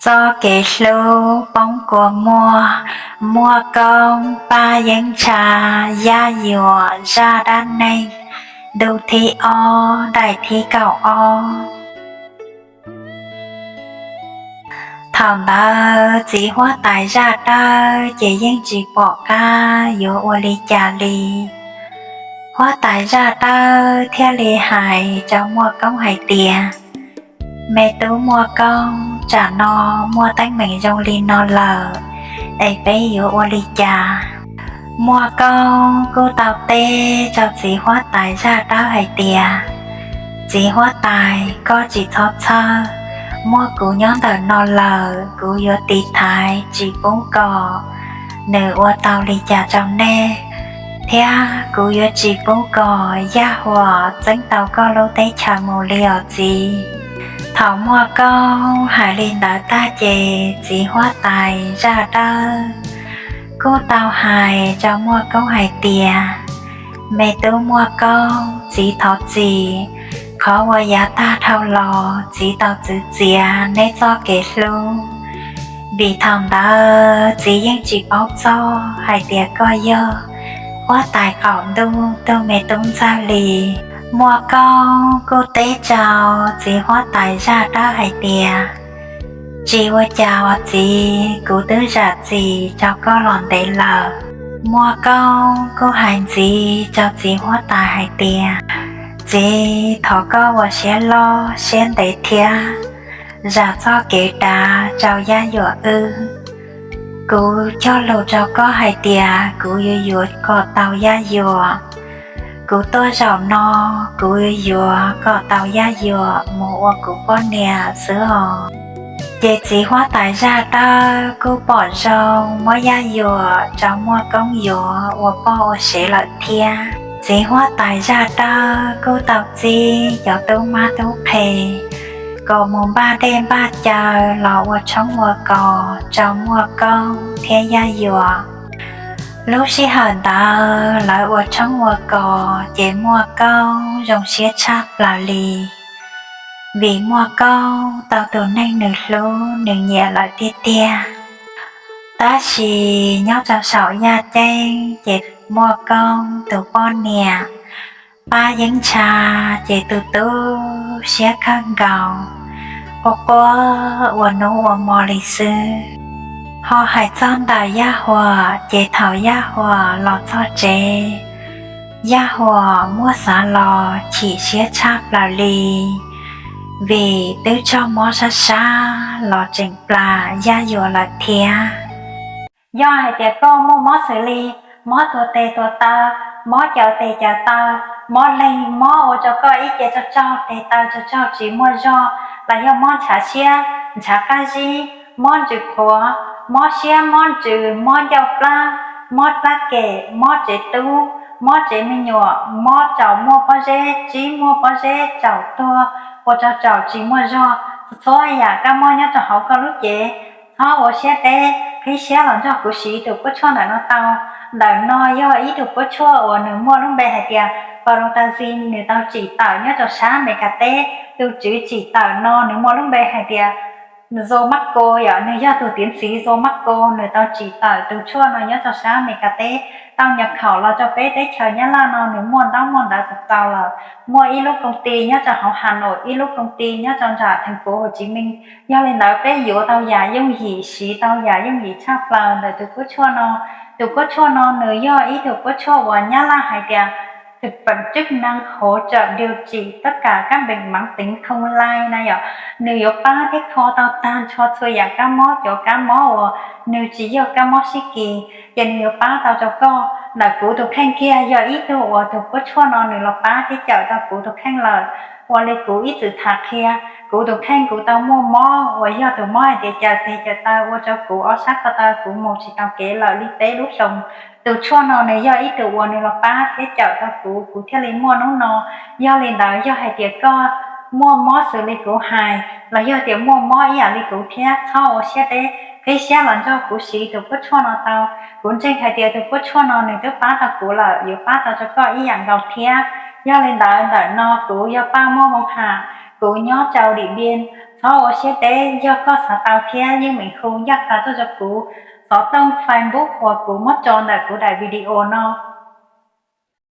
Txoj kev hlub poob kua muag, Muaj Koob, Paj Yeeb Ntsha, Yaj Yuam, Zaj Dab Neeg, ntu thib ob, daim thib kaum ob. Thaum ntawd txiv huab tais Zaj Dawb ces yeej tsis pom qab yuav ua li cas li. Huab tais Zaj Dawb thiaj li hais rau Muaj Koob hais tias, Me tub Muaj Koob, tsam no muaj teeb meem zoo li no lawm, es peb yuav ua li cas? Muaj Koob kuj tau teb rau txiv huab tais Zaj Dawb hais tias, Txiv huab tais, koj tsis txhob txhawj, muaj kuv nyob ntawm no lawm, kuv yuav tiv thaiv tsis pub kom nws ua tau li cas rau nej, thiab kuv yuav tsis pub kom Yaj Huam txeeb tau koj lub teb chaws mus li os txiv. Thaum Muaj Koob hais li ntawd tag ces txiv huab tais Zaj Dawb kuj tau hais rau Muaj Koob hais tias, Me tub Muaj Koob, txiv thov txim, qhov uas yav tag dhau los txiv tau txwv txiav neb txoj kev hlub, vim thaum ntawd txiv yeej tsis paub txog hais tias koj yog huab tais qaum ntuj tug me tub ntxawg li. Muaj Koob kuj teb rau txiv huab tais Zaj Dawb hais tias, Tsis ua cas os txiv, kuv twb zam txim rau koj los ntev lawm. Muaj Koob kuj hais ntxiv rau txiv huab tais hais tias, Txiv, thov koj ua siab loj siab ntev thiab zam txoj kev dav rau Yaj Yuam wb. Kuv cog lus rau koj hais tias kuv yuav yuav kom tau Yaj Yuam. Kuv tuaj zaum no, kuv yuav yuav kom tau Yaj Yuam mus ua kuv poj niam xwb os. Ces txiv huab tais Zaj Dawb kuj pom zoo muab Yaj Yuam rau Muaj Koob yuav ua poj ua sev lawm thiab. Txiv huab tais Zaj Dawb kuj tau txib cov tub mab tub qhe kom mus npaj dej npaj cawv los ua tshoob ua kos rau Muaj Koob thiab Yaj Yuam. Lub sij hawm ntawd lawv ua tshoob ua kos ces Muaj Koob zoo siab tshaj plaws li, vim Muaj Koob tau tus neeg nws hlub nws nyiam lawm tiag tiag. Tab sis nyob rau saum yaj ceeb ces Muaj Koob tus poj niam Paj Yeeb Ntsha ces tus tu siab kawg nkaus, quaj quaj ua hnub ua hmo li xwb. Ho hais txog ntawm Yaj Huam ces thaum Yaj Huam los txog tsev, Yaj Huam muab xav los chim siab tshaj plaws li, vim twb raug mob sab sab los tseem plam Yaj Yuam lawm thiab. Yog hais tias koj muaj mob xws li mob tuag tes tuag taw, mob caws tes caws taw, mob leeg, mob ua rau koj ib ce tsaug tsaug tes taw tsaug tsaug tsis muaj zog, los yog mob ntshav siab ntshav qab zib, mob ntsws qhuav, mob siab mob ntsws, mob ncauj plab, mob plab kem, mob tsev tub, mob tsev me nyuam, mob tsaus muaj pob zeb, tsib muaj pob zeb, tsaus tuag, ua rau tsaus tsis muaj zog, txhua yam kab mob nyob rau hauv koj lub cev, txhob ua siab deb, qhib siab los nrog kuv siv tus puab tshuaj ntawm no tau. Ntawm no yog ib tug puab tshuaj uas nws muaj lub npe hais tias Protanxin, nws tau tsim tawm nyob rau sab Amelikas teb. Tus tswv tsim tawm no nws muaj lub npe hais tias Zomarco, yog nws yog tus tiav txiv Zomarco, nws tau tsim tawm tus tshuaj no nyob rau sab Amelikas teb, tau nyas khaum los rau peb teb chaws Nyab Laj no nws muaj ntaub muaj ntawv txaus txaus lawm. Muaj ib lub koom ti nyob rau hauv Has Nois, ib lub koom ti nyob rau nram theem puv Hauv Tsiv Meej. Yog li ntawd peb yuav tau yam yooj yim, siv tau yam yooj yim tshaj plaws ntawm tus puab tshuaj no. Tus puab tshuaj no nws yog ib tug puab tshuaj uas Nyab Laj hais tias thực phẩm chức năng hỗ trợ điều trị tất cả các bệnh mãn tính không lây na yom. Nws yuav pab thiab kho tau tag nrho txhua yam kab mob, cov kab mob uas nws tsis yog kab mob sib kis, ces nws yuav pab tau rau koj. Ntawm kuv tus kheej kiag yog ib tug uas tus puab tshuaj no nws los pab thiab cawm tau kuv tus kheej lawm. Ua li kuv ib txwm tham qhia, kuv tus kheej kuv tau muaj mob uas yog tus mob hais tias caws tes caws taw ua rau kuv ob sab ko taw kuv mus tsis tau kev lawm li peb lub xyoos. Tus tshuaj no nws yog ib tug uas nws los pab thiab cawm tau kuv, kuv thiaj li muaj hnub no. Yog li ntawd yog hais tias koj muaj mob xws li kuv hais los yog tias muaj mob ib yam li kuv thiab, txhob ua siab deb, qhib siab los nrog kuv siv tus puab tshuaj no tau. Kuv ntseeg hais tias tus puab tshuaj no nws twb pab tau kuv lawm, yuav pab tau rau koj ib yam nkaus thiab. Yog li ntawd ntawm no kuv yog Paj Muaj Moo Ham, kuv nyob rau Dim Npiaj, Txhob ua siab deb, yog koj xav tau thiab yeej meem hu ncaj qha tuaj rau kuv xov tooj Facebook uas kuv muab tso ntawm kuv daim video no.